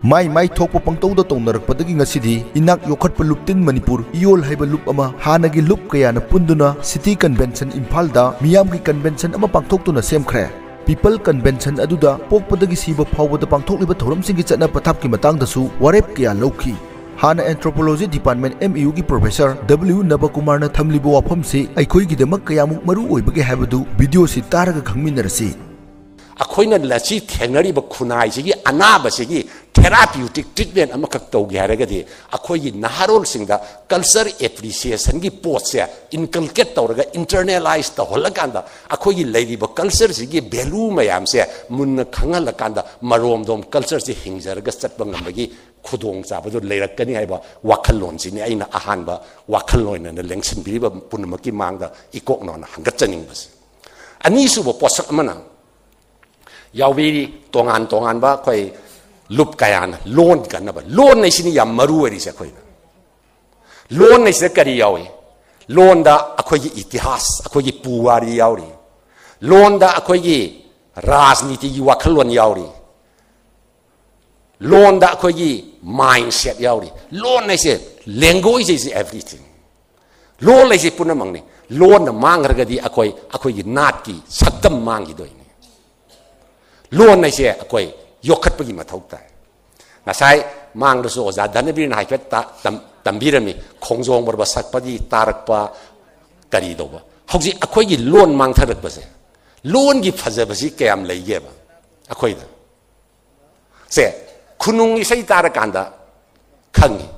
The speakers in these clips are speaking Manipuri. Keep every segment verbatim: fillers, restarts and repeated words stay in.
ꯃꯥꯏ ꯃꯥꯏ ꯊꯣꯛꯄ ꯄꯪꯇꯧꯗ ꯇꯧꯅꯔꯛꯄꯗꯒꯤ ꯉꯁꯤꯗꯤ ꯏꯅꯥꯛ ꯌꯣꯛꯈꯠꯄ ꯂꯨꯞ ꯇꯤꯟ ꯃꯅꯤꯄꯨꯔ, ꯏꯌꯣꯜ ꯍꯥꯏꯕ ꯂꯨꯞ ꯑꯃ, ꯍꯥꯟꯅꯒꯤ ꯂꯨꯞ ꯀꯌꯥꯅ ꯄꯨꯟꯗꯨꯅ ꯁꯤꯇꯤ ꯀꯟꯚꯦꯟꯁꯟ ꯏꯝꯐꯥꯜꯗ ꯃꯤꯌꯥꯝꯒꯤ ꯀꯟꯚꯦꯟꯁꯟ ꯑꯃ ꯄꯥꯡꯊꯣꯛꯇꯨꯅ ꯁꯦꯝꯈ꯭ꯔꯦ꯫ ꯄꯤꯄꯜ ꯀꯟꯚꯦꯟꯁꯟ ꯑꯗꯨꯗ ꯄꯣꯛꯄꯗꯒꯤ ꯁꯤꯕ ꯐꯥꯎꯕꯗ ꯄꯥꯡꯊꯣꯛꯂꯤꯕ ꯊꯧꯔꯝꯁꯤꯡꯒꯤ ꯆꯠꯅ ꯄꯊꯥꯞꯀꯤ ꯃꯇꯥꯡꯗꯁꯨ ꯋꯥꯔꯦꯞ ꯀꯌꯥ ꯂꯧꯈꯤ꯫ ꯍꯥꯟꯅ Anthropology Department, M U ꯒꯤ Professor W ꯅꯕꯀꯨꯃꯥꯔꯅ ꯊꯝꯂꯤꯕ ꯋꯥꯐꯝꯁꯤ ꯑꯩꯈꯣꯏꯒꯤꯗꯃꯛ ꯀꯌꯥꯃꯨꯛ ꯃꯔꯨ ꯑꯣꯏꯕꯒꯦ ꯍꯥꯏꯕꯗꯨ ꯚꯤꯗꯤꯑꯣꯁꯤ ꯇꯥꯔꯒ ꯈꯪꯃꯤꯟꯅꯔꯁꯤ꯫ ꯑꯩꯈꯣꯏꯅ ꯉꯁꯤ ꯊꯦꯡꯅꯔꯤꯕ ꯈꯨꯟꯅꯥꯏꯁꯤꯒꯤ ꯑꯅꯥꯕꯁꯤꯒꯤ therapeutic treatment ꯑꯃꯈꯛ ꯇꯧꯒꯦ ꯍꯥꯏꯔꯒꯗꯤ, ꯑꯩꯈꯣꯏꯒꯤ ꯅꯍꯥꯔꯣꯜꯁꯤꯡꯗ culture appreciation ꯒꯤ ꯄꯣꯠꯁꯦ inculcate ꯇꯧꯔꯒ, internalize ꯇꯧꯍꯜꯂꯀꯥꯟꯗ, ꯑꯩꯈꯣꯏꯒꯤ ꯂꯩꯔꯤꯕ culture ꯁꯤꯒꯤ value ꯃꯌꯥꯝꯁꯦ ꯃꯨꯟꯅ ꯈꯪꯍꯜꯂꯀꯥꯟꯗ, ꯃꯔꯣꯝꯗꯣꯝ culture ꯁꯤ ꯍꯤꯡꯖꯔꯒ ꯆꯠꯄ ꯉꯝꯕꯒꯤ ꯈꯨꯗꯣꯡꯆꯥꯕꯗꯨ ꯂꯩꯔꯛꯀꯅꯤ ꯍꯥꯏꯕ ꯋꯥꯈꯜꯂꯣꯟꯁꯤꯅꯤ ꯑꯩꯅ ꯑꯍꯥꯟꯕ ꯋꯥꯈꯜꯂꯣꯟ ꯑꯣꯏꯅ ꯂꯦꯡꯁꯤꯟꯕꯤꯔꯤꯕ ꯄꯨꯝꯅꯃꯛꯀꯤ ꯃꯥꯡꯗ ꯏꯀꯣꯛꯅꯣꯅ ꯍꯪꯒꯠꯆꯅꯤꯡꯕꯁꯦ꯫ ꯑꯅꯤꯁꯨꯕ ꯄꯣꯠꯁꯛ ꯑꯃꯅ, ꯌꯥꯎꯕꯤꯔꯤ ꯇꯣꯉꯥꯟ ꯇꯣꯉꯥꯟꯕ ꯑꯩꯈꯣꯏ ꯂꯨꯞ ꯀꯌꯥꯅ ꯂꯣꯟ ꯀꯟꯅꯕ꯫ ꯂꯣꯟ ꯍꯥꯏꯁꯤꯅꯤ ꯌꯥꯝ ꯃꯔꯨ ꯑꯣꯏꯔꯤꯁꯦ ꯑꯩꯈꯣꯏꯗ꯫ ꯂꯣꯟ ꯍꯥꯏꯁꯤꯗ ꯀꯔꯤ ꯌꯥꯎꯏ? ꯂꯣꯟꯗ ꯑꯩꯈꯣꯏꯒꯤ ꯏꯇꯤꯍꯥꯁ, ꯑꯩꯈꯣꯏꯒꯤ ꯄꯨꯋꯥꯔꯤ ꯌꯥꯎꯔꯤ꯫ ꯂꯣꯟꯗ ꯑꯩꯈꯣꯏꯒꯤ ꯔꯥꯖꯅꯤꯇꯤꯒꯤ ꯋꯥꯈꯜꯂꯣꯟ ꯌꯥꯎꯔꯤ꯫ ꯂꯣꯟꯗ ꯑꯩꯈꯣꯏꯒꯤ mindset ꯌꯥꯎꯔꯤ꯫ ꯂꯣꯟ ꯍꯥꯏꯁꯦ, language is everything꯫ ꯂꯣꯟ ꯍꯥꯏꯁꯦ ꯄꯨꯝꯅꯃꯛꯅꯤ꯫ ꯂꯣꯟꯅ ꯃꯥꯡꯈ꯭ꯔꯒꯗꯤ ꯑꯩꯈꯣꯏ, ꯑꯩꯈꯣꯏꯒꯤ ꯅꯥꯠꯀꯤ ꯁꯛꯇꯝ ꯃꯥꯡꯈꯤꯗꯣꯏꯅꯤ꯫ ꯂꯣꯟ ꯍꯥꯏꯁꯦ ꯑꯩꯈꯣꯏ ꯌꯣꯛꯈꯠꯄꯒꯤ ꯃꯊꯧ ꯇꯥꯏ꯫ ꯉꯁꯥꯏ ꯃꯥꯡꯗꯁꯨ ꯑꯣꯖꯥ ꯙꯅꯕꯤꯔꯅ ꯍꯥꯏꯐꯦꯠ ꯇ-, ꯇꯝ-, ꯇꯝꯕꯤꯔꯝꯃꯤ, ꯈꯣꯡꯖꯣꯝ ꯄꯔꯕ ꯁꯛꯄꯒꯤ ꯇꯥꯔꯛꯄ ꯀꯔꯤ ꯇꯧꯕ꯫ ꯍꯧꯖꯤꯛ ꯑꯩꯈꯣꯏꯒꯤ ꯂꯣꯟ ꯃꯥꯡꯊꯔꯛꯄꯁꯦ, ꯂꯣꯟꯒꯤ ꯐꯖꯕꯁꯤ ꯀꯌꯥꯝ ꯂꯩꯒꯦꯕ ꯑꯩꯈꯣꯏꯗ? ꯁꯦ, ꯈꯨꯅꯨꯡ ꯏꯁꯩ ꯇꯥꯔꯀꯥꯟꯗ ꯈꯪꯉꯤ꯫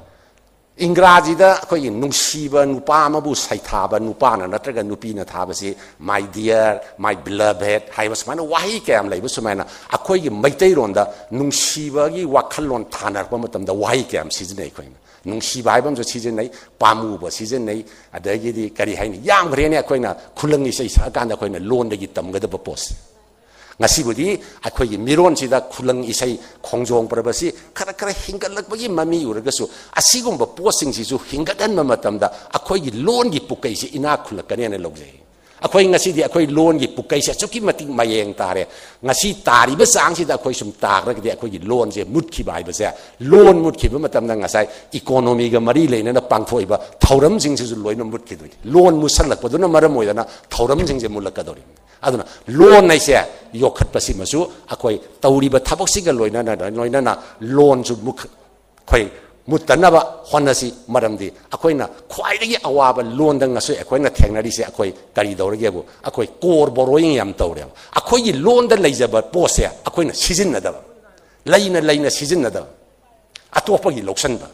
ꯏꯪꯒ꯭ꯔꯥꯖꯤꯗ ꯑꯩꯈꯣꯏꯒꯤ ꯅꯨꯡꯁꯤꯕ ꯅꯨꯄꯥ ꯑꯃꯕꯨ ꯁꯩꯊꯥꯕ ꯅꯨꯄꯥꯅ ꯅꯠꯇ꯭ꯔꯒ ꯅꯨꯄꯤꯅ ꯊꯥꯕꯁꯤ, "My dear, my beloved" ꯍꯥꯏꯕ ꯁꯨꯃꯥꯏꯅ ꯋꯥꯍꯩ ꯀꯌꯥꯝ ꯂꯩꯕ ꯁꯨꯃꯥꯏꯅ, ꯑꯩꯈꯣꯏꯒꯤ ꯃꯩꯇꯩꯔꯣꯟꯗ ꯅꯨꯡꯁꯤꯕꯒꯤ ꯋꯥꯈꯜꯂꯣꯟ ꯊꯥꯅꯔꯛꯄ ꯃꯇꯝꯗ ꯋꯥꯍꯩ ꯀꯌꯥꯝ ꯁꯤꯖꯤꯟꯅꯩ꯫ ꯑꯩꯈꯣꯏꯅ ꯅꯨꯡꯁꯤꯕ ꯍꯥꯏꯕ ꯑꯃꯁꯨ ꯁꯤꯖꯤꯟꯅꯩ, ꯄꯥꯝꯃꯨꯕ ꯁꯤꯖꯤꯟꯅꯩ, ꯑꯗꯒꯤꯗꯤ ꯀꯔꯤ ꯍꯥꯏꯅꯤ, ꯌꯥꯝꯈ꯭ꯔꯦꯅꯦ꯫ ꯑꯩꯈꯣꯏꯅ ꯈꯨꯂꯪ ꯏꯁꯩ ꯁꯛꯑꯀꯥꯟꯗ ꯑꯩꯈꯣꯏꯅ ꯂꯣꯟꯗꯒꯤ ꯇꯝꯒꯗꯕ ꯄꯣꯠꯁꯦ꯫ ꯉꯁꯤꯕꯨꯗꯤ ꯑꯩꯈꯣꯏꯒꯤ ꯃꯤꯔꯣꯟꯁꯤꯗ ꯈꯨꯂꯪ ꯏꯁꯩ, ꯈꯣꯡꯖꯣꯝ ꯄꯔꯕꯁꯤ ꯈꯔ ꯈꯔ ꯍꯤꯡꯒꯠꯂꯛꯄꯒꯤ ꯃꯃꯤ ꯎꯔꯒꯁꯨ, ꯑꯁꯤꯒꯨꯝꯕ ꯄꯣꯠꯁꯤꯡꯁꯤꯁꯨ ꯍꯤꯡꯒꯠꯍꯟꯕ ꯃꯇꯝꯗ ꯑꯩꯈꯣꯏꯒꯤ ꯂꯣꯟꯒꯤ ꯄꯨꯀꯩꯁꯤ ꯏꯅꯥꯛ ꯈꯨꯜꯂꯛꯀꯅꯦꯅ ꯂꯧꯖꯩ꯫ ꯑꯩꯈꯣꯏ ꯉꯁꯤꯗꯤ ꯑꯩꯈꯣꯏ ꯂꯣꯟꯒꯤ ꯄꯨꯀꯩꯁꯦ ꯑꯁꯨꯛꯀꯤ ꯃꯇꯤꯛ ꯃꯌꯦꯡ ꯇꯥꯔꯦ꯫ ꯉꯁꯤ ꯇꯥꯔꯤꯕ ꯆꯥꯡꯁꯤꯗ ꯑꯩꯈꯣꯏ ꯁꯨꯝ ꯇꯥꯈ꯭ꯔꯒꯗꯤ ꯑꯩꯈꯣꯏꯒꯤ ꯂꯣꯟꯁꯦ ꯃꯨꯠꯈꯤꯕ ꯍꯥꯏꯕꯁꯦ, ꯂꯣꯟ ꯃꯨꯠꯈꯤꯕ ꯃꯇꯝꯗ ꯉꯁꯥꯏ ꯏꯀꯣꯅꯣꯃꯤꯒ ꯃꯔꯤ ꯂꯩꯅꯅ ꯄꯥꯡꯊꯣꯛꯏꯕ ꯊꯧꯔꯝꯁꯤꯡꯁꯤꯁꯨ ꯂꯣꯏꯅ ꯃꯨꯠꯈꯤꯗꯣꯏꯅꯤ꯫ ꯂꯣꯟ ꯃꯨꯠꯁꯜꯂꯛꯄꯗꯨꯅ ꯃꯔꯝ ꯑꯣꯏꯗꯅ ꯊꯧꯔꯝꯁꯤꯡꯁꯦ ꯃꯨꯠꯂꯛꯀꯗꯧꯔꯤꯕꯅꯤ꯫ ꯑꯗꯨꯅ ꯂꯣꯟ ꯍꯥꯏꯁꯦ ꯌꯣꯛꯈꯠꯄꯁꯤꯃꯁꯨ ꯑꯩꯈꯣꯏ ꯇꯧꯔꯤꯕ ꯊꯕꯛꯁꯤꯒ ꯂꯣꯏꯅꯅ, ꯂꯣꯏꯅꯅ ꯂꯣꯟꯁꯨ ꯃꯨꯠ-, ꯑꯩꯈꯣꯏ ꯃꯨꯠꯇꯅꯕ ꯍꯣꯠꯅꯁꯤ꯫ ꯃꯔꯝꯗꯤ ꯑꯩꯈꯣꯏꯅ ꯈ꯭ꯋꯥꯏꯗꯒꯤ ꯑꯋꯥꯕ ꯂꯣꯟꯗ ꯉꯁꯤ ꯑꯩꯈꯣꯏꯅ ꯊꯦꯡꯅꯔꯤꯁꯦ ꯑꯩꯈꯣꯏ ꯀꯔꯤ ꯇꯧꯔꯒꯦꯕꯨ, ꯑꯩꯈꯣꯏ core borrowing ꯌꯥꯝ ꯇꯧꯔꯦꯕ꯫ ꯑꯩꯈꯣꯏꯒꯤ ꯂꯣꯟꯗ ꯂꯩꯖꯕ ꯄꯣꯠꯁꯦ ꯑꯩꯈꯣꯏꯅ ꯁꯤꯖꯤꯟꯅꯗꯕ, ꯂꯩꯅ ꯂꯩꯅ ꯁꯤꯖꯤꯟꯅꯗꯕ, ꯑꯇꯣꯞꯄꯒꯤ ꯂꯧꯁꯟꯕ꯫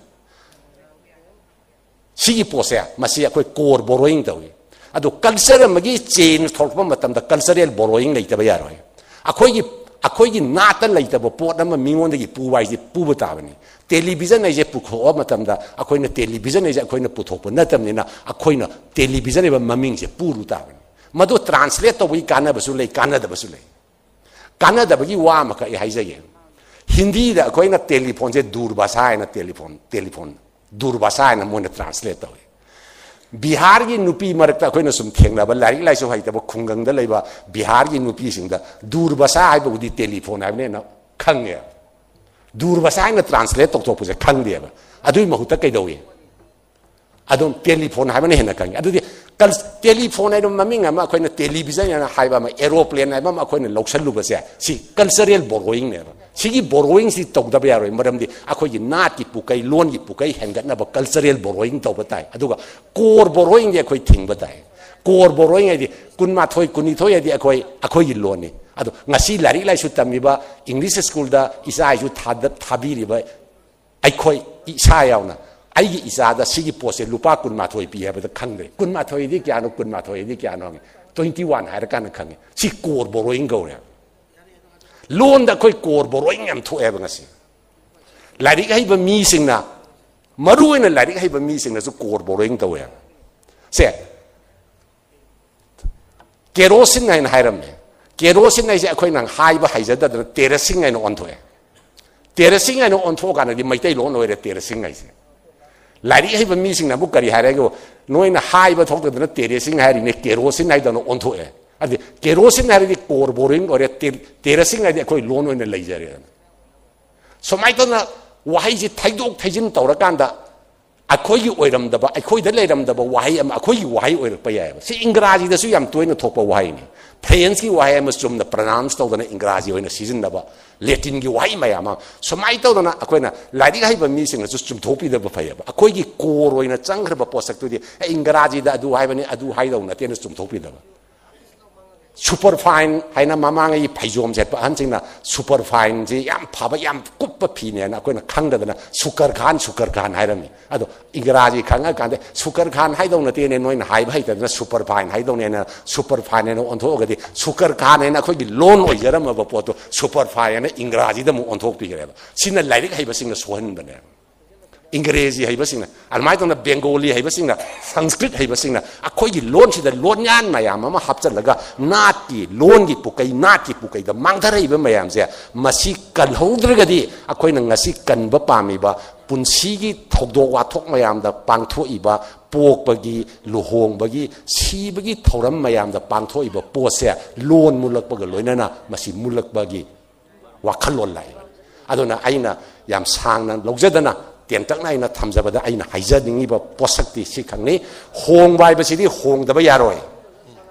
ꯁꯤꯒꯤ ꯄꯣꯠꯁꯦ, ꯃꯁꯤ ꯑꯩꯈꯣꯏ core borrowing ꯇꯧꯏ꯫ ꯑꯗꯣ culture ꯑꯃꯒꯤ change ꯊꯣꯛꯂꯛꯄ ꯃꯇꯝꯗ cultural borrowing ꯂꯩꯇꯕ ꯌꯥꯔꯣꯏ꯫ ꯑꯩꯈꯣꯏꯒꯤ, ꯑꯩꯈꯣꯏꯒꯤ ꯅꯥꯠꯇ ꯂꯩꯇꯕ ꯄꯣꯠ ꯑꯃ ꯃꯤꯉꯣꯟꯗꯒꯤ ꯄꯨꯕ ꯍꯥꯏꯁꯦ ꯄꯨꯕ ꯇꯥꯕꯅꯤ꯫ Television ꯍꯥꯏꯁꯦ ꯄꯨꯊꯣꯛꯄ ꯃꯇꯝꯗ ꯑꯩꯈꯣꯏꯅ television ꯍꯥꯏꯁꯦ ꯑꯩꯈꯣꯏꯅ ꯄꯨꯊꯣꯛꯄ ꯅꯠꯇꯕꯅꯤꯅ ꯑꯩꯈꯣꯏꯅ television ꯍꯥꯏꯕ ꯃꯃꯤꯡꯁꯦ ꯄꯨꯔꯨ ꯇꯥꯕꯅꯤ꯫ ꯃꯗꯨ translate ꯇꯧꯕꯒꯤ ꯀꯥꯟꯅꯕꯁꯨ ꯂꯩ, ꯀꯥꯟꯅꯗꯕꯁꯨ ꯂꯩ꯫ ꯀꯥꯟꯅꯗꯕꯒꯤ ꯋꯥ ꯑꯃꯈꯛ ꯑꯩ ꯍꯥꯏꯖꯒꯦ꯫ ꯍꯤꯟꯗꯤꯗ ꯑꯩꯈꯣꯏꯅ ꯇꯦꯂꯤꯐꯣꯟꯁꯦ ꯗꯨꯔꯕꯥꯁꯥ ꯍꯥꯏꯅ, ꯇꯦꯂꯤꯐꯣꯟ, ꯇꯦꯂꯤꯐꯣꯟ, ꯗꯨꯔꯕꯥꯁꯥ ꯍꯥꯏꯅ ꯃꯣꯏꯅ translate ꯇꯧꯏ꯫ ꯕꯤꯍꯥꯔꯒꯤ ꯅꯨꯄꯤ ꯃꯔꯛꯇ ꯑꯩꯈꯣꯏꯅ ꯁꯨꯝ ꯊꯦꯡꯅꯕ ꯂꯥꯏꯔꯤꯛ ꯂꯥꯏꯁꯨ ꯍꯩꯇꯕ ꯈꯨꯡꯒꯪꯗ ꯂꯩꯕ ꯕꯤꯍꯥꯔꯒꯤ ꯅꯨꯄꯤꯁꯤꯡꯗ ꯗꯨꯔꯕꯥꯁꯥ ꯍꯥꯏꯕꯕꯨꯗꯤ ꯇꯦꯂꯤꯐꯣꯟ ꯍꯥꯏꯕꯅꯦꯅ ꯈꯪꯉꯦ꯫ ꯗꯨꯔꯕꯥꯁꯥ ꯍꯥꯏꯅ translate ꯇꯧꯊꯣꯛꯄꯁꯦ ꯈꯪꯗꯦꯕ꯫ ꯑꯗꯨꯒꯤ ꯃꯍꯨꯠꯇ ꯀꯩꯗꯧꯏ? ꯑꯗꯨꯝ ꯇꯦꯂꯤꯐꯣꯟ ꯍꯥꯏꯕꯅ ꯍꯦꯟꯅ ꯈꯪꯉꯤ꯫ ꯑꯗꯨꯗꯤ ꯀꯜ-, ꯇꯦꯂꯤꯐꯣꯟ ꯍꯥꯏꯕ ꯃꯃꯤꯡ ꯑꯃ, ꯑꯩꯈꯣꯏꯅ television ꯍꯥꯏꯅ ꯍꯥꯏꯕ ꯑꯃ, aeroplane ꯍꯥꯏꯕ ꯑꯃ ꯑꯩꯈꯣꯏꯅ ꯂꯧꯁꯜꯂꯨꯕꯁꯦ, ꯁꯤ cultural borrowing ꯅꯦꯕ꯫ ꯁꯤꯒꯤ borrowing ꯁꯤ ꯇꯧꯗꯕ ꯌꯥꯔꯣꯏ꯫ ꯃꯔꯝꯗꯤ ꯑꯩꯈꯣꯏꯒꯤ ꯅꯥꯠꯀꯤ ꯄꯨꯀꯩ, ꯂꯣꯟꯒꯤ ꯄꯨꯀꯩ ꯍꯦꯟꯒꯠꯅꯕ cultural borrowing ꯇꯧꯕ ꯇꯥꯏ꯫ ꯑꯗꯨꯒ core borrowing ꯗꯤ ꯑꯩꯈꯣꯏ ꯊꯤꯡꯕ ꯇꯥꯏ꯫ Core borrowing ꯍꯥꯏꯗꯤ ꯀꯨꯟꯃꯥꯊꯣꯏ, ꯀꯨꯟꯅꯤꯊꯣꯏ ꯍꯥꯏꯗꯤ ꯑꯩꯈꯣꯏ, ꯑꯩꯈꯣꯏꯒꯤ ꯂꯣꯟꯅꯤ꯫ ꯑꯗꯣ ꯉꯁꯤ ꯂꯥꯏꯔꯤꯛ ꯂꯥꯏꯁꯨ ꯇꯝꯃꯤꯕ English school ꯗ ꯏꯆꯥ ꯏꯁꯨ ꯊꯥꯗ-, ꯊꯥꯕꯤꯔꯤꯕ ꯑꯩꯈꯣꯏ ꯏꯁꯥ ꯌꯥꯎꯅ ꯑꯩꯒꯤ ꯏꯆꯥꯗ ꯁꯤꯒꯤ ꯄꯣꯠꯁꯦ ꯂꯨꯄꯥ ꯀꯨꯟꯃꯥꯊꯣꯏ ꯄꯤ ꯍꯥꯏꯕꯗ ꯈꯪꯗ꯭ꯔꯦ꯫ ꯀꯨꯟꯃꯥꯊꯣꯏꯗꯤ ꯀꯌꯥꯅꯣ, ꯀꯨꯟꯃꯥꯊꯣꯏꯗꯤ ꯀꯌꯥꯅꯣ ꯍꯪꯉꯤ꯫ Twenty one ꯍꯥꯏꯔꯀꯥꯟꯗ ꯈꯪꯉꯤ꯫ ꯁꯤ core borrowing ꯀꯧꯔꯦ꯫ ꯂꯣꯟꯗ ꯑꯩꯈꯣꯏ core borrowing ꯌꯥꯝ ꯊꯣꯛꯑꯦꯕ ꯉꯁꯤ꯫ ꯂꯥꯏꯔꯤꯛ ꯍꯩꯕ ꯃꯤꯁꯤꯡꯅ, ꯃꯔꯨ ꯑꯣꯏꯅ ꯂꯥꯏꯔꯤꯛ ꯍꯩꯕ ꯃꯤꯁꯤꯡꯅꯁꯨ core borrowing ꯇꯧꯋꯦ꯫ ꯁꯦ, ꯀꯦꯔꯣꯁꯤꯟ ꯍꯥꯏꯅ ꯍꯥꯏꯔꯝꯃꯦ꯫ ꯀꯦꯔꯣꯁꯤꯟ ꯍꯥꯏꯁꯦ ꯑꯩꯈꯣꯏꯅ ꯍꯥꯏꯕ ꯍꯩꯖꯗꯗꯅ ꯇꯦꯔꯁꯤꯡ ꯍꯥꯏꯅ ꯑꯣꯟꯊꯣꯛꯑꯦ꯫ ꯇꯦꯔꯁꯤꯡ ꯍꯥꯏꯅ ꯑꯣꯟꯊꯣꯛꯑꯀꯥꯟꯗꯗꯤ ꯃꯩꯇꯩꯂꯣꯟ ꯑꯣꯏꯔꯦ ꯇꯦꯔꯁꯤꯡ ꯍꯥꯏꯁꯦ꯫ ꯂꯥꯏꯔꯤꯛ ꯍꯩꯕ ꯃꯤꯁꯤꯡꯅ ꯑꯃꯨꯛ ꯀꯔꯤ ꯍꯥꯏꯔꯒꯦ? ꯅꯣꯏꯅ ꯍꯥꯏꯕ ꯊꯣꯛꯇꯗꯅ terracing ꯍꯥꯏꯔꯤꯅꯦ, ꯀꯦꯔꯣꯁꯤꯟ ꯍꯥꯏꯗꯅ ꯑꯣꯟꯊꯣꯛꯑꯦ꯫ ꯑꯗꯨꯗꯤ ꯀꯦꯔꯣꯁꯤꯟ ꯍꯥꯏꯔꯗꯤ core borrowing ꯑꯣꯏꯔꯦ, ꯇꯦ-, terracing ꯍꯥꯏꯗꯤ ꯑꯩꯈꯣꯏ ꯂꯣꯟ ꯑꯣꯏꯅ ꯂꯩꯖꯔꯦꯗꯅ꯫ ꯁꯨꯃꯥꯏꯅ ꯇꯧꯅ ꯋꯥꯍꯩꯁꯤ ꯊꯩꯗꯣꯛ ꯊꯩꯖꯤꯟ ꯇꯧꯔꯀꯥꯟꯗ ꯑꯩꯈꯣꯏꯒꯤ ꯑꯣꯏꯔꯝꯗꯕ, ꯑꯩꯈꯣꯏꯗ ꯂꯩꯔꯝꯗꯕ ꯋꯥꯍꯩ ꯑꯃ ꯑꯩꯈꯣꯏꯒꯤ ꯋꯥꯍꯩ ꯑꯣꯏꯔꯛꯄ ꯌꯥꯏꯑꯕ꯫ ꯁꯤ ꯏꯪꯒ꯭ꯔꯥꯖꯤꯗꯁꯨ ꯌꯥꯝ ꯇꯣꯏꯅ ꯊꯣꯛꯄ ꯋꯥꯍꯩꯅꯤ꯫ Frenchꯀꯤ ꯋꯥꯍꯩ ꯑꯃ ꯆꯨꯝꯅ pronounce ꯇꯧꯗꯅ ꯏꯪꯒ꯭ꯔꯥꯖꯤ ꯑꯣꯏꯅ ꯁꯤꯖꯤꯟꯅꯕ, Latinꯒꯤ ꯋꯥꯍꯩ ꯃꯌꯥꯝ ꯑꯃ꯫ ꯁꯨꯃꯥꯏꯅ ꯇꯧꯗꯅ ꯑꯩꯈꯣꯏꯅ ꯂꯥꯏꯔꯤꯛ ꯍꯩꯕ ꯃꯤꯁꯤꯡꯅꯁꯨ ꯆꯨꯝꯊꯣꯛꯄꯤꯗꯕ ꯐꯩꯌꯦꯕ꯫ ꯑꯩꯈꯣꯏꯒꯤ core ꯑꯣꯏꯅ ꯆꯪꯈ꯭ꯔꯕ ꯄꯣꯠꯁꯛꯇꯨꯗꯤ, "ꯑꯦ, ꯏꯪꯒ꯭ꯔꯥꯖꯤꯗ ꯑꯗꯨ ꯍꯥꯏꯕꯅꯤ, ꯑꯗꯨ ꯍꯥꯏꯗꯧ ꯅꯠꯇꯦꯅ" ꯆꯨꯝꯊꯣꯛꯄꯤꯗꯕ꯫ Superfine ꯍꯥꯏꯅ ꯃꯃꯥꯡꯉꯩ ꯐꯩꯖꯣꯝ ꯁꯦꯠꯄ ꯑꯍꯟꯁꯤꯡꯅ superfineꯁꯤ ꯌꯥꯝ ꯐꯕ, ꯌꯥꯝ ꯀꯨꯞꯄ ꯐꯤꯅꯦꯅ ꯑꯩꯈꯣꯏꯅ ꯈꯪꯗꯗꯅ ꯁꯨꯀꯔ ꯈꯥꯟ, ꯁꯨꯀꯔ ꯈꯥꯟ ꯍꯥꯏꯔꯝꯃꯤ꯫ ꯑꯗꯣ ꯏꯪꯒ꯭ꯔꯥꯖꯤ ꯈꯪꯉꯀꯥꯟꯗ ꯁꯨꯀꯔ ꯈꯥꯟ ꯍꯥꯏꯗꯧ ꯅꯠꯇꯦꯅꯦ, ꯅꯣꯏꯅ ꯍꯥꯏꯕ ꯍꯩꯇꯗꯅ superfine ꯍꯥꯏꯗꯧꯅꯦꯅ superfine ꯍꯥꯏꯅ ꯑꯣꯟꯊꯣꯛꯑꯒꯗꯤ, ꯁꯨꯀꯔ ꯈꯥꯟ ꯍꯥꯏꯅ ꯑꯩꯈꯣꯏꯒꯤ ꯂꯣꯟ ꯑꯣꯏꯖꯔꯝꯃꯕ ꯄꯣꯠꯇꯣ superfine ꯍꯥꯏꯅ ꯏꯪꯒ꯭ꯔꯥꯖꯤꯗ ꯑꯃꯨꯛ ꯑꯣꯟꯊꯣꯛꯄꯤꯈ꯭ꯔꯦꯕ꯫ ꯁꯤꯅ ꯂꯥꯏꯔꯤꯛ ꯍꯩꯕꯁꯤꯡꯅ ꯁꯣꯏꯍꯟꯕꯅꯦꯕ꯫ ꯏꯪꯒ꯭ꯔꯦꯖꯤ ꯍꯩꯕꯁꯤꯡꯅ, ꯑꯗꯨꯃꯥꯏꯅ ꯇꯧꯅ ꯕꯦꯡꯒꯣꯂꯤ ꯍꯩꯕꯁꯤꯡꯅ, ꯁꯪꯁꯀ꯭ꯔꯤꯠ ꯍꯩꯕꯁꯤꯡꯅ ꯑꯩꯈꯣꯏꯒꯤ ꯂꯣꯟꯁꯤꯗ ꯂꯣꯟꯌꯥꯟ ꯃꯌꯥꯝ ꯑꯃ ꯍꯥꯞꯆꯤꯜꯂꯒ ꯅꯥꯠꯀꯤ, ꯂꯣꯟꯒꯤ ꯄꯨꯀꯩ, ꯅꯥꯠꯀꯤ ꯄꯨꯀꯩꯗ ꯃꯥꯡꯊꯔꯛꯏꯕ ꯃꯌꯥꯝꯁꯦ, ꯃꯁꯤ ꯀꯜꯍꯧꯗ꯭ꯔꯒꯗꯤ ꯑꯩꯈꯣꯏꯅ ꯉꯁꯤ ꯀꯟꯕ ꯄꯥꯝꯃꯤꯕ ꯄꯨꯟꯁꯤꯒꯤ ꯊꯧꯗꯣꯛ ꯋꯥꯊꯣꯛ ꯃꯌꯥꯝꯗ ꯄꯥꯡꯊꯣꯛꯏꯕ, ꯄꯣꯛꯄꯒꯤ, ꯂꯨꯍꯣꯡꯕꯒꯤ, ꯁꯤꯕꯒꯤ ꯊꯧꯔꯝ ꯃꯌꯥꯝꯗ ꯄꯥꯡꯊꯣꯛꯏꯕ ꯄꯣꯠꯁꯦ ꯂꯣꯟ ꯃꯨꯜꯂꯛꯄꯒ ꯂꯣꯏꯅꯅ ꯃꯁꯤ ꯃꯨꯜꯂꯛꯄꯒꯤ ꯋꯥꯈꯜꯂꯣꯟ ꯂꯥꯛꯏꯕꯅꯤ꯫ ꯑꯗꯨꯅ ꯑꯩꯅ ꯌꯥꯝ ꯁꯥꯡꯅ ꯂꯧꯖꯗꯅ ꯇꯦꯟꯇꯛꯅ ꯑꯩꯅ ꯊꯝꯖꯕꯗ ꯑꯩꯅ ꯍꯥꯏꯖꯅꯤꯡꯉꯤꯕ ꯄꯣꯠꯁꯛꯇꯤ ꯁꯤꯈꯛꯅꯤ꯫ ꯍꯣꯡꯕ ꯍꯥꯏꯕꯁꯤꯗꯤ ꯍꯣꯡꯗꯕ ꯌꯥꯔꯣꯏ꯫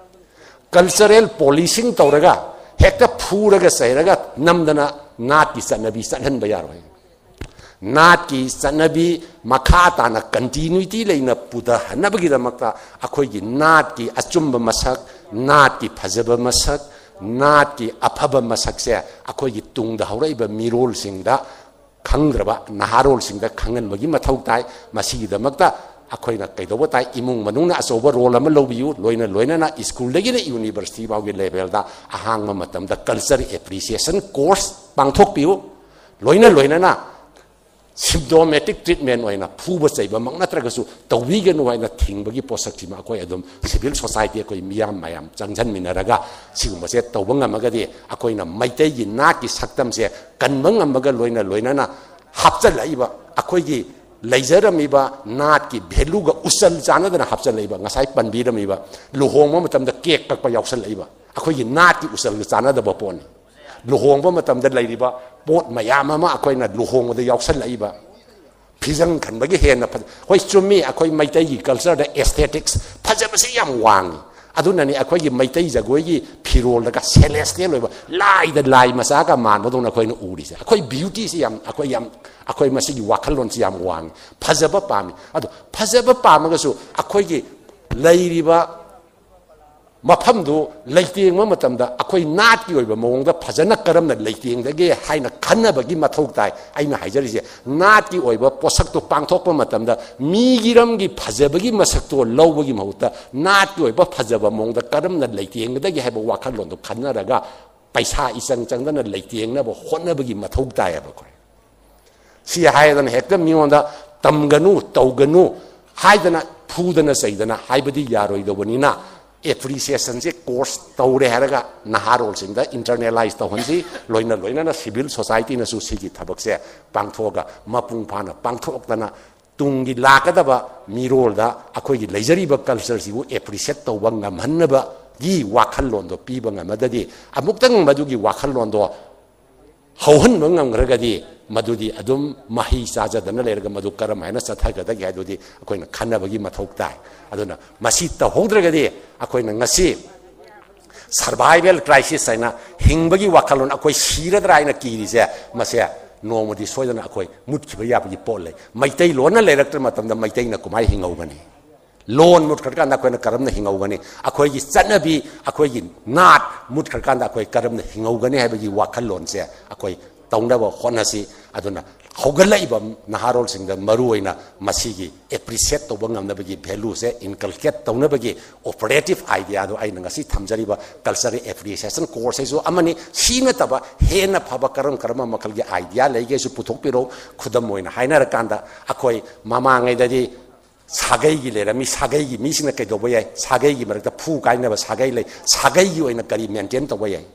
Cultural policing ꯇꯧꯔꯒ ꯍꯦꯛꯇ ꯐꯨꯔꯒ ꯆꯩꯔꯒ ꯅꯝꯗꯅ ꯅꯥꯠꯀꯤ ꯆꯠꯅꯕꯤ ꯆꯠꯍꯟꯕ ꯌꯥꯔꯣꯏ꯫ ꯅꯥꯠꯀꯤ ꯆꯠꯅꯕꯤ ꯃꯈꯥ ꯇꯥꯅ continuity ꯂꯩꯅ ꯄꯨꯊꯍꯟꯅꯕꯒꯤꯗꯃꯛꯇ ꯑꯩꯈꯣꯏꯒꯤ ꯅꯥꯠꯀꯤ ꯑꯆꯨꯝꯕ ꯃꯁꯛ, ꯅꯥꯠꯀꯤ ꯐꯖꯕ ꯃꯁꯛ, ꯅꯥꯠꯀꯤ ꯑꯐꯕ ꯃꯁꯛꯁꯦ ꯑꯩꯈꯣꯏꯒꯤ ꯇꯨꯡꯗ ꯍꯧꯔꯛꯏꯕ ꯃꯤꯔꯣꯜꯁꯤꯡꯗ, ꯈꯪꯗ꯭ꯔꯕ ꯅꯍꯥꯔꯣꯜꯁꯤꯡꯗ ꯈꯪꯍꯟꯕꯒꯤ ꯃꯊꯧ ꯇꯥꯏ꯫ ꯃꯁꯤꯒꯤꯗꯃꯛꯇ ꯑꯩꯈꯣꯏꯅ ꯀꯩꯗꯧꯕ ꯇꯥꯏ? ꯏꯃꯨꯡ ꯃꯅꯨꯡꯅ ꯑꯆꯧꯕ role ꯑꯃ ꯂꯧꯕꯤꯌꯨ꯫ ꯂꯣꯏꯅ ꯂꯣꯏꯅꯅ ꯁ꯭ꯀꯨꯜꯗꯒꯤꯅ university ꯐꯥꯎꯒꯤ levelꯗ ꯑꯍꯥꯡꯕ ꯃꯇꯝꯗ culture appreciation course ꯄꯥꯡꯊꯣꯛꯄꯤꯌꯨ꯫ ꯂꯣꯏꯅ ꯂꯣꯏꯅꯅ symptomatic treatment ꯑꯣꯏꯅ ꯐꯨꯕ ꯆꯩꯕꯃꯛ ꯅꯠꯇ꯭ꯔꯒꯁꯨ ꯇꯧꯕꯤꯒꯅꯨ ꯍꯥꯏꯅ ꯊꯤꯡꯕꯒꯤ ꯄꯣꯠꯁꯛꯁꯤꯃ ꯑꯩꯈꯣꯏ ꯑꯗꯨꯝ civil society, ꯑꯩꯈꯣꯏ ꯃꯤꯌꯥꯝ ꯃꯌꯥꯝ ꯆꯪꯁꯤꯟꯃꯤꯟꯅꯔꯒ ꯁꯤꯒꯨꯝꯕꯁꯦ ꯇꯧꯕ ꯉꯝꯃꯒꯗꯤ ꯑꯩꯈꯣꯏꯅ ꯃꯩꯇꯩꯒꯤ ꯅꯥꯠꯀꯤ ꯁꯛꯇꯝꯁꯦ ꯀꯟꯕ ꯉꯝꯕꯒ ꯂꯣꯏꯅ ꯂꯣꯏꯅꯅ ꯍꯥꯞꯆꯤꯜꯂꯛꯏꯕ ꯑꯩꯈꯣꯏꯒꯤ ꯂꯩꯖꯔꯝꯃꯤꯕ ꯅꯥꯠꯀꯤ ꯚꯦꯂꯨꯒ ꯎꯆꯜ ꯆꯥꯟꯅꯗꯅ ꯍꯥꯞꯆꯤꯜꯂꯛꯏꯕ, ꯉꯁꯥꯏ ꯄꯟꯕꯤꯔꯝꯃꯤꯕ ꯂꯨꯍꯣꯡꯕ ꯃꯇꯝꯗ ꯀꯦꯛ ꯀꯛꯄ ꯌꯥꯎꯁꯜꯂꯛꯏꯕ, ꯑꯩꯈꯣꯏꯒꯤ ꯅꯥꯠꯀꯤ ꯎꯆꯜꯒ ꯆꯥꯟꯅꯗꯕ ꯄꯣꯠꯅꯤ꯫ ꯂꯨꯍꯣꯡꯕ ꯃꯇꯝꯗ ꯂꯩꯔꯤꯕ ꯄꯣꯠ ꯃꯌꯥꯝ ꯑꯃ ꯑꯩꯈꯣꯏꯅ ꯂꯨꯍꯣꯡꯕꯗ ꯌꯥꯎꯁꯜꯂꯛꯏꯕ, ꯐꯤꯖꯪ ꯈꯟꯕꯒꯤ ꯍꯦꯟꯅ ꯐꯖ-, ꯍꯣꯏ, ꯆꯨꯝꯃꯤ, ꯑꯩꯈꯣꯏ ꯃꯩꯇꯩꯒꯤ ꯀꯜꯆꯔꯗ ꯑꯦꯁꯊꯦꯇꯤꯛꯁ ꯐꯖꯕꯁꯤ ꯌꯥꯝ ꯋꯥꯡꯉꯤ꯫ ꯑꯗꯨꯅꯅꯤ ꯑꯩꯈꯣꯏꯒꯤ ꯃꯩꯇꯩ ꯖꯒꯣꯏꯒꯤ ꯐꯤꯔꯣꯜꯗꯒ ꯁꯦꯂꯦꯁꯇꯤꯌꯦꯜ ꯑꯣꯏꯕ ꯂꯥꯏꯗ ꯂꯥꯏ ꯃꯆꯥꯒ ꯃꯥꯟꯕꯗꯧꯅ ꯑꯩꯈꯣꯏꯅ ꯎꯔꯤꯁꯦ꯫ ꯑꯩꯈꯣꯏ ꯕ꯭ꯌꯨꯇꯤꯁꯤ ꯌꯥꯝ, ꯑꯩꯈꯣꯏ ꯌꯥꯝ, ꯑꯩꯈꯣꯏ ꯃꯁꯤꯒꯤ ꯋꯥꯈꯜꯂꯣꯟꯁꯤ ꯌꯥꯝ ꯋꯥꯡꯉꯤ꯫ ꯐꯖꯕ ꯄꯥꯝꯃꯤ꯫ ꯑꯗꯣ ꯐꯖꯕ ꯄꯥꯝꯃꯒꯁꯨ ꯑꯩꯈꯣꯏꯒꯤ ꯂꯩꯔꯤꯕ ꯃꯐꯝꯗꯨ ꯂꯩꯇꯦꯡꯕ ꯃꯇꯝꯗ ꯑꯩꯈꯣꯏ ꯅꯥꯠꯀꯤ ꯑꯣꯏꯕ ꯃꯑꯣꯡꯗ ꯐꯖꯅ ꯀꯔꯝꯅ ꯂꯩꯇꯦꯡꯗꯒꯦ ꯍꯥꯏꯅ ꯈꯟꯅꯕꯒꯤ ꯃꯊꯧ ꯇꯥꯏ꯫ ꯑꯩꯅ ꯍꯥꯏꯖꯔꯤꯁꯦ, ꯅꯥꯠꯀꯤ ꯑꯣꯏꯕ ꯄꯣꯠꯁꯛꯇꯣ ꯄꯥꯡꯊꯣꯛꯄ ꯃꯇꯝꯗ ꯃꯤꯒꯤ ꯏꯔꯝꯒꯤ ꯐꯖꯕꯒꯤ ꯃꯁꯛꯇꯣ ꯂꯧꯕꯒꯤ ꯃꯍꯨꯠꯇ ꯅꯥꯠꯀꯤ ꯑꯣꯏꯕ ꯐꯖꯕ ꯃꯑꯣꯡꯗ ꯀꯔꯝꯅ ꯂꯩꯇꯦꯡꯒꯗꯒꯦ ꯍꯥꯏꯕ ꯋꯥꯈꯜꯂꯣꯟꯗꯣ ꯈꯟꯅꯔꯒ ꯄꯩꯁꯥ ꯏꯆꯪ ꯆꯪꯗꯅ ꯂꯩꯇꯦꯡꯅꯕ ꯍꯣꯠꯅꯕꯒꯤ ꯃꯊꯧ ꯇꯥꯏꯌꯦꯕ ꯑꯩꯈꯣꯏ꯫ ꯁꯤ ꯍꯥꯏꯗꯅ ꯍꯦꯛꯇ ꯃꯤꯉꯣꯟꯗ ꯇꯝꯒꯅꯨ, ꯇꯧꯒꯅꯨ ꯍꯥꯏꯗꯅ ꯐꯨꯗꯅ ꯆꯩꯗꯅ ꯍꯥꯏꯕꯗꯤ ꯌꯥꯔꯣꯏꯗꯧꯕꯅꯤꯅ, ꯑꯦꯄ꯭ꯔꯤꯁꯤꯌꯦꯁꯟꯁꯦ ꯀꯣꯔꯁ ꯇꯧꯔꯦ ꯍꯥꯏꯔꯒ ꯅꯍꯥꯔꯣꯜꯁꯤꯡꯗ ꯏꯟꯇꯔꯅꯦꯂꯥꯏꯁ ꯇꯧꯍꯟꯁꯤ꯫ ꯂꯣꯏꯅ ꯂꯣꯏꯅꯅ ꯁꯤꯚꯤꯜ ꯁꯣꯁꯥꯏꯇꯤꯅꯁꯨ ꯁꯤꯒꯤ ꯊꯕꯛꯁꯦ ꯄꯥꯡꯊꯣꯛꯑꯒ ꯃꯄꯨꯡ ꯐꯥꯅ ꯄꯥꯡꯊꯣꯛꯇꯅ ꯇꯨꯡꯒꯤ ꯂꯥꯛꯀꯗꯕ ꯃꯤꯔꯣꯜꯗ ꯑꯩꯈꯣꯏꯒꯤ ꯂꯩꯖꯔꯤꯕ ꯀꯜꯆꯔꯁꯤꯕꯨ ꯑꯦꯄ꯭ꯔꯤꯁꯤꯌꯦꯠ ꯇꯧꯕ ꯉꯝꯍꯟꯅꯕꯒꯤ ꯋꯥꯈꯜꯂꯣꯟꯗꯣ ꯄꯤꯕ ꯉꯝꯃꯗꯗꯤ, ꯑꯃꯨꯛꯇꯪ ꯃꯗꯨꯒꯤ ꯋꯥꯈꯜꯂꯣꯟꯗꯣ ꯍꯧꯍꯟꯕ ꯉꯝꯈ꯭ꯔꯒꯗꯤ ꯃꯗꯨꯗꯤ ꯑꯗꯨꯝ ꯃꯍꯩ ꯆꯥꯖꯗꯅ ꯂꯩꯔꯒ ꯃꯗꯨ ꯀꯔꯝ ꯍꯥꯏꯅ ꯆꯠꯊꯒꯗꯒꯦ ꯍꯥꯏꯗꯨꯗꯤ ꯑꯩꯈꯣꯏꯅ ꯈꯟꯅꯕꯒꯤ ꯃꯊꯧ ꯇꯥꯏ꯫ ꯑꯗꯨꯅ ꯃꯁꯤ ꯇꯧꯍꯧꯗ꯭ꯔꯒꯗꯤ ꯑꯩꯈꯣꯏꯅ ꯉꯁꯤ ꯁꯔꯚꯥꯏꯚꯦꯜ ꯀ꯭ꯔꯥꯏꯁꯤꯁ ꯍꯥꯏꯅ ꯍꯤꯡꯕꯒꯤ ꯋꯥꯈꯜꯂꯣꯟ, ꯑꯩꯈꯣꯏ ꯁꯤꯔꯗ꯭ꯔꯥ ꯍꯥꯏꯅ ꯀꯤꯔꯤꯁꯦ, ꯃꯁꯦ ꯅꯣꯡꯃꯗꯤ ꯁꯣꯏꯗꯅ ꯑꯩꯈꯣꯏ ꯃꯨꯠꯈꯤꯕ ꯌꯥꯕꯒꯤ ꯄꯣꯠ ꯂꯩ꯫ ꯃꯩꯇꯩꯂꯣꯟꯅ ꯂꯩꯔꯛꯇ꯭ꯔ ꯃꯇꯝꯗ ꯃꯩꯇꯩꯅ ꯀꯃꯥꯏꯅ ꯍꯤꯡꯍꯧꯒꯅꯤ? ꯂꯣꯟ ꯃꯨꯠꯈ꯭ꯔꯀꯥꯟꯗ ꯑꯩꯈꯣꯏꯅ ꯀꯔꯝꯅ ꯍꯤꯡꯍꯧꯒꯅꯤ? ꯑꯩꯈꯣꯏꯒꯤ ꯆꯠꯅꯕꯤ, ꯑꯩꯈꯣꯏꯒꯤ ꯅꯥꯠ ꯃꯨꯠꯈ꯭ꯔꯀꯥꯟꯗ ꯑꯩꯈꯣꯏ ꯀꯔꯝꯅ ꯍꯤꯡꯍꯧꯒꯅꯤ ꯍꯥꯏꯕꯒꯤ ꯋꯥꯈꯜꯂꯣꯟꯁꯦ ꯑꯩꯈꯣꯏ ꯇꯧꯅꯕ ꯍꯣꯠꯅꯁꯤ꯫ ꯑꯗꯨꯅ ꯍꯧꯒꯠꯂꯛꯏꯕ ꯅꯍꯥꯔꯣꯜꯁꯤꯡꯗ ꯃꯔꯨꯑꯣꯏꯅ ꯃꯁꯤꯒꯤ ꯑꯦꯄ꯭ꯔꯤꯁꯤꯌꯦꯠ ꯇꯧꯕ ꯉꯝꯅꯕꯒꯤ, ꯚꯦꯂꯨꯁꯦ ꯏꯟꯀꯜꯀꯦꯠ ꯇꯧꯅꯕꯒꯤ ꯑꯣꯄꯔꯦꯇꯤꯞ ꯑꯥꯏꯗꯤꯌꯥꯗꯣ ꯑꯩꯅ ꯉꯁꯤ ꯊꯝꯖꯔꯤꯕ ꯀꯜꯆꯔꯦꯜ ꯑꯦꯄ꯭ꯔꯤꯁꯤꯌꯦꯁꯟ ꯀꯣꯔꯁ ꯍꯥꯏꯁꯨ ꯑꯃꯅꯤ꯫ ꯁꯤ ꯅꯠꯇꯕ ꯍꯦꯟꯅ ꯐꯕ ꯀꯔꯝ ꯀꯔꯝꯕ ꯃꯈꯜꯒꯤ ꯑꯥꯏꯗꯤꯌꯥ ꯂꯩꯒꯦꯁꯨ ꯄꯨꯊꯣꯛꯄꯤꯔꯛꯎ꯫ ꯈꯨꯗꯝ ꯑꯣꯏꯅ ꯍꯥꯏꯅꯔꯀꯥꯟꯗ, ꯑꯩꯈꯣꯏ ꯃꯃꯥꯡꯉꯩꯗꯗꯤ ꯁꯥꯒꯩꯒꯤ ꯂꯩꯔꯝꯃꯤ꯫ ꯁꯥꯒꯩꯒꯤ ꯃꯤꯁꯤꯡꯅ ꯀꯩꯗꯧꯕ ꯌꯥꯏ? ꯁꯥꯒꯩꯒꯤ ꯃꯔꯛꯇ ꯐꯨ ꯀꯥꯏꯅꯕ ꯁꯥꯒꯩ ꯂꯩ꯫ ꯁꯥꯒꯩꯒꯤ ꯑꯣꯏꯅ ꯀꯔꯤ ꯃꯦꯟꯇꯦꯟ ꯇꯧꯕ ꯌꯥꯏ?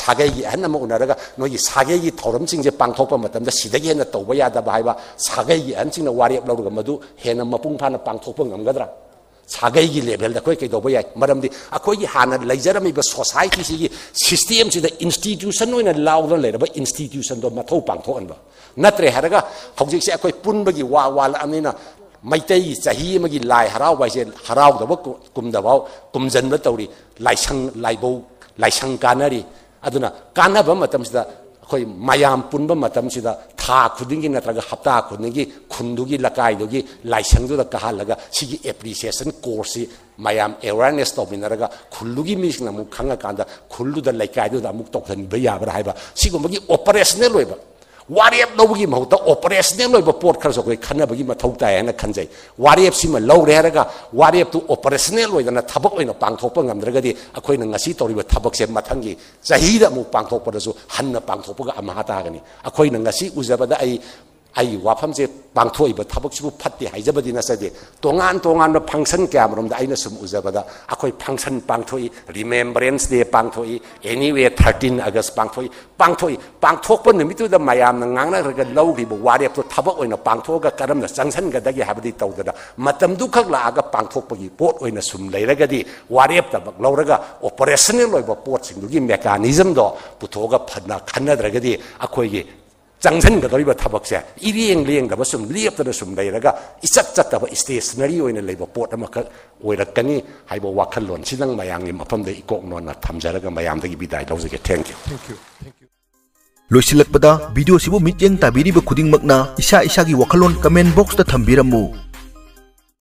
ꯁꯥꯒꯩꯒꯤ ꯑꯍꯟ ꯑꯃ ꯎꯅꯔꯒ ꯅꯣꯏꯒꯤ ꯁꯥꯒꯩꯒꯤ ꯊꯧꯔꯝꯁꯤꯡꯁꯦ ꯄꯥꯡꯊꯣꯛꯄ ꯃꯇꯝꯗ ꯁꯤꯗꯒꯤ ꯍꯦꯟꯅ ꯇꯧꯕ ꯌꯥꯗꯕ ꯍꯥꯏꯕ ꯁꯥꯒꯩꯒꯤ ꯑꯍꯟꯁꯤꯡꯅ ꯋꯥꯔꯦꯞ ꯂꯧꯔꯒ ꯃꯗꯨ ꯍꯦꯟꯅ ꯃꯄꯨꯡ ꯐꯥꯅ ꯄꯥꯡꯊꯣꯛꯄ ꯉꯝꯒꯗ꯭ꯔꯥ? ꯁꯥꯒꯩꯒꯤ ꯂꯦꯚꯦꯜꯗ ꯑꯩꯈꯣꯏ ꯀꯩꯗꯧꯕ ꯌꯥꯏ? ꯃꯔꯝꯗꯤ ꯑꯩꯈꯣꯏꯒꯤ ꯍꯥꯟꯅ ꯂꯩꯖꯔꯝꯃꯤꯕ ꯁꯣꯁꯥꯏꯇꯤꯁꯤꯒꯤ ꯁꯤꯁꯇꯦꯝꯁꯤꯗ ꯏꯟꯁꯇꯤꯇ꯭ꯌꯨꯁꯟ ꯑꯣꯏꯅ ꯂꯥꯎꯗꯨꯅ ꯂꯩꯔꯕ ꯏꯟꯁꯇꯤꯇ꯭ꯌꯨꯁꯟꯗꯣ ꯃꯊꯧ ꯄꯥꯡꯊꯣꯛꯍꯟꯕ ꯅꯠꯇ꯭ꯔꯦ ꯍꯥꯏꯔꯒ ꯍꯧꯖꯤꯛꯁꯦ ꯑꯩꯈꯣꯏ ꯄꯨꯟꯕꯒꯤ ꯋꯥ ꯋꯥꯠꯂꯛꯑꯕꯅꯤꯅ ꯃꯩꯇꯩꯒꯤ ꯆꯍꯤ ꯑꯃꯒꯤ ꯂꯥꯏ ꯍꯔꯥꯎꯕ ꯍꯥꯏꯁꯦ ꯍꯔꯥꯎꯗꯕ ꯀꯨ-, ꯀꯨꯝꯗꯐꯥꯎ ꯀꯨꯝꯖꯟꯕ ꯇꯧꯔꯤ꯫ ꯂꯥꯏꯁꯪ, ꯂꯥꯏꯕꯧ, ꯂꯥꯏꯁꯪ ꯀꯥꯟꯅꯔꯤ꯫ ꯑꯗꯨꯅ ꯀꯥꯟꯅꯕ ꯃꯇꯝꯁꯤꯗ ꯑꯩꯈꯣꯏ ꯃꯌꯥꯝ ꯄꯨꯟꯕ ꯃꯇꯝꯁꯤꯗ ꯊꯥ ꯈꯨꯗꯤꯡꯒꯤ ꯅꯠꯇ꯭ꯔꯒ ꯍꯞꯇꯥ ꯈꯨꯗꯤꯡꯒꯤ ꯈꯨꯟꯗꯨꯒꯤ ꯂꯩꯀꯥꯏꯗꯨꯒꯤ ꯂꯥꯏꯁꯪꯗꯨꯗ ꯀꯥꯍꯜꯂꯒ ꯁꯤꯒꯤ ꯑꯦꯄ꯭ꯔꯤꯁꯤꯌꯦꯁꯟ ꯀꯣꯔꯁꯁꯤ ꯃꯌꯥꯝ ꯑꯦꯋꯦꯔꯅꯦꯁ ꯇꯧꯃꯤꯟꯅꯔꯒ ꯈꯨꯜꯗꯨꯒꯤ ꯃꯤꯁꯤꯡꯅ ꯑꯃꯨꯛ ꯈꯪꯉꯀꯥꯟꯗ ꯈꯨꯜꯗꯨꯗ ꯂꯩꯀꯥꯏꯗꯨꯗ ꯑꯃꯨꯛ ꯇꯧꯁꯤꯟꯕ ꯌꯥꯕ꯭ꯔꯥ ꯍꯥꯏꯕ ꯁꯤꯒꯨꯝꯕꯒꯤ ꯑꯣꯄꯔꯦꯁꯅꯦꯜ ꯑꯣꯏꯕ ꯋꯥꯔꯦꯞ ꯂꯧꯕꯒꯤ ꯃꯍꯨꯠꯇ ꯑꯣꯄꯔꯦꯁꯅꯦꯜ ꯑꯣꯏꯕ ꯄꯣꯠ ꯈꯔꯁꯨ ꯑꯩꯈꯣꯏ ꯈꯟꯅꯕꯒꯤ ꯃꯊꯧ ꯇꯥꯏ ꯍꯥꯏꯅ ꯈꯟꯖꯩ꯫ ꯋꯥꯔꯦꯞꯁꯤꯃ ꯂꯧꯔꯦ ꯍꯥꯏꯔꯒ ꯋꯥꯔꯦꯞꯇꯨ ꯑꯣꯄꯔꯦꯁꯅꯦꯜ ꯑꯣꯏꯗꯅ ꯊꯕꯛ ꯑꯣꯏꯅ ꯄꯥꯡꯊꯣꯛꯄ ꯉꯝꯗ꯭ꯔꯒꯗꯤ ꯑꯩꯈꯣꯏꯅ ꯉꯁꯤ ꯇꯧꯔꯤꯕ ꯊꯕꯛꯁꯦ ꯃꯊꯪꯒꯤ ꯆꯍꯤꯗ ꯑꯃꯨꯛ ꯄꯥꯡꯊꯣꯛꯄꯗꯁꯨ ꯍꯟꯅ ꯄꯥꯡꯊꯣꯛꯄꯒ ꯑꯃꯍꯥ ꯇꯥꯒꯅꯤ꯫ ꯑꯩꯈꯣꯏꯅ ꯉꯁꯤ ꯎꯖꯕꯗ ꯑꯩ ꯑꯩꯒꯤ ꯋꯥꯐꯝꯁꯦ ꯄꯥꯡꯊꯣꯛꯏꯕ ꯊꯕꯛꯁꯤꯕꯨ ꯐꯠꯇꯦ ꯍꯥꯏꯖꯕꯗꯤ ꯅꯠꯆꯗꯦ꯫ ꯇꯣꯉꯥꯟ ꯇꯣꯉꯥꯟꯕ ꯐꯪꯁꯟ ꯀꯌꯥꯃꯔꯣꯝꯗ ꯑꯩꯅ ꯁꯨꯝ ꯎꯖꯕꯗ ꯑꯩꯈꯣꯏ ꯐꯪꯁꯟ ꯄꯥꯡꯊꯣꯛꯏ, ꯔꯤꯃꯦꯝꯕꯔꯦꯟꯁ ꯗꯦ ꯄꯥꯡꯊꯣꯛꯏ, ꯑꯦꯅꯤꯋꯦ ꯊꯥꯔꯇꯤꯟ ꯑꯒꯁ ꯄꯥꯡꯊꯣꯛꯏ, ꯄꯥꯡꯊꯣꯛꯏ꯫ ꯄꯥꯡꯊꯣꯛꯄ ꯅꯨꯃꯤꯠꯇꯨꯗ ꯃꯌꯥꯝꯅ ꯉꯥꯡꯅꯔꯒ ꯂꯧꯈꯤꯕ ꯋꯥꯔꯦꯞꯇꯣ ꯊꯕꯛ ꯑꯣꯏꯅ ꯄꯥꯡꯊꯣꯛꯑꯒ ꯀꯔꯝꯅ ꯆꯪꯁꯤꯟꯒꯗꯒꯦ ꯍꯥꯏꯕꯗꯤ ꯇꯧꯗꯅ ꯃꯇꯝꯗꯨꯈꯛ ꯂꯥꯛꯑꯒ ꯄꯥꯡꯊꯣꯛꯄꯒꯤ ꯄꯣꯠ ꯑꯣꯏꯅ ꯁꯨꯝ ꯂꯩꯔꯒꯗꯤ ꯋꯥꯔꯦꯞꯇꯃꯛ ꯂꯧꯔꯒ ꯑꯣꯄꯔꯦꯁꯅꯦꯜ ꯑꯣꯏꯕ ꯄꯣꯠꯁꯤꯡꯗꯨꯒꯤ ꯃꯦꯀꯥꯅꯤꯖꯝꯗꯣ ꯄꯨꯊꯣꯛꯑꯒ ꯐꯅ ꯈꯟꯅꯗ꯭ꯔꯒꯗꯤ ꯑꯩꯈꯣꯏꯒꯤ ꯆꯪꯁꯤꯟꯒꯗꯧꯔꯤꯕ ꯊꯕꯛꯁꯦ ꯏꯔꯦꯡ ꯂꯦꯡꯗꯕ ꯁꯨꯝ ꯂꯦꯞꯇꯅ ꯁꯨꯝ ꯂꯩꯔꯒ ꯏꯆꯠ ꯆꯠꯇꯕ ꯏꯁꯇꯦꯁꯅꯔꯤ ꯑꯣꯏꯅ ꯂꯩꯕ ꯄꯣꯠ ꯑꯃꯈꯛ ꯑꯣꯏꯔꯛꯀꯅꯤ ꯍꯥꯏꯕ ꯋꯥꯈꯜꯂꯣꯟꯁꯤꯗꯪ ꯃꯌꯥꯝꯒꯤ ꯃꯐꯝꯗ ꯏꯀꯣꯛ ꯅꯣꯟꯅ ꯊꯝꯖꯔꯒ ꯃꯌꯥꯝꯗꯒꯤ ꯕꯤꯗꯥꯏ ꯂꯧꯖꯒꯦ꯫ Thank you꯫ ꯂꯣꯏꯁꯤꯜꯂꯛꯄꯗ ꯚꯤꯗꯤꯑꯣꯁꯤꯕꯨ ꯃꯤꯠꯌꯦꯡ ꯇꯥꯕꯤꯔꯤꯕ ꯈꯨꯗꯤꯡꯃꯛꯅ ꯏꯁꯥ ꯏꯁꯥꯒꯤ ꯋꯥꯈꯜꯂꯣꯟ ꯀꯃꯦꯟ ꯕꯣꯛꯁꯇ ꯊꯝꯕꯤꯔꯝꯃꯨ꯫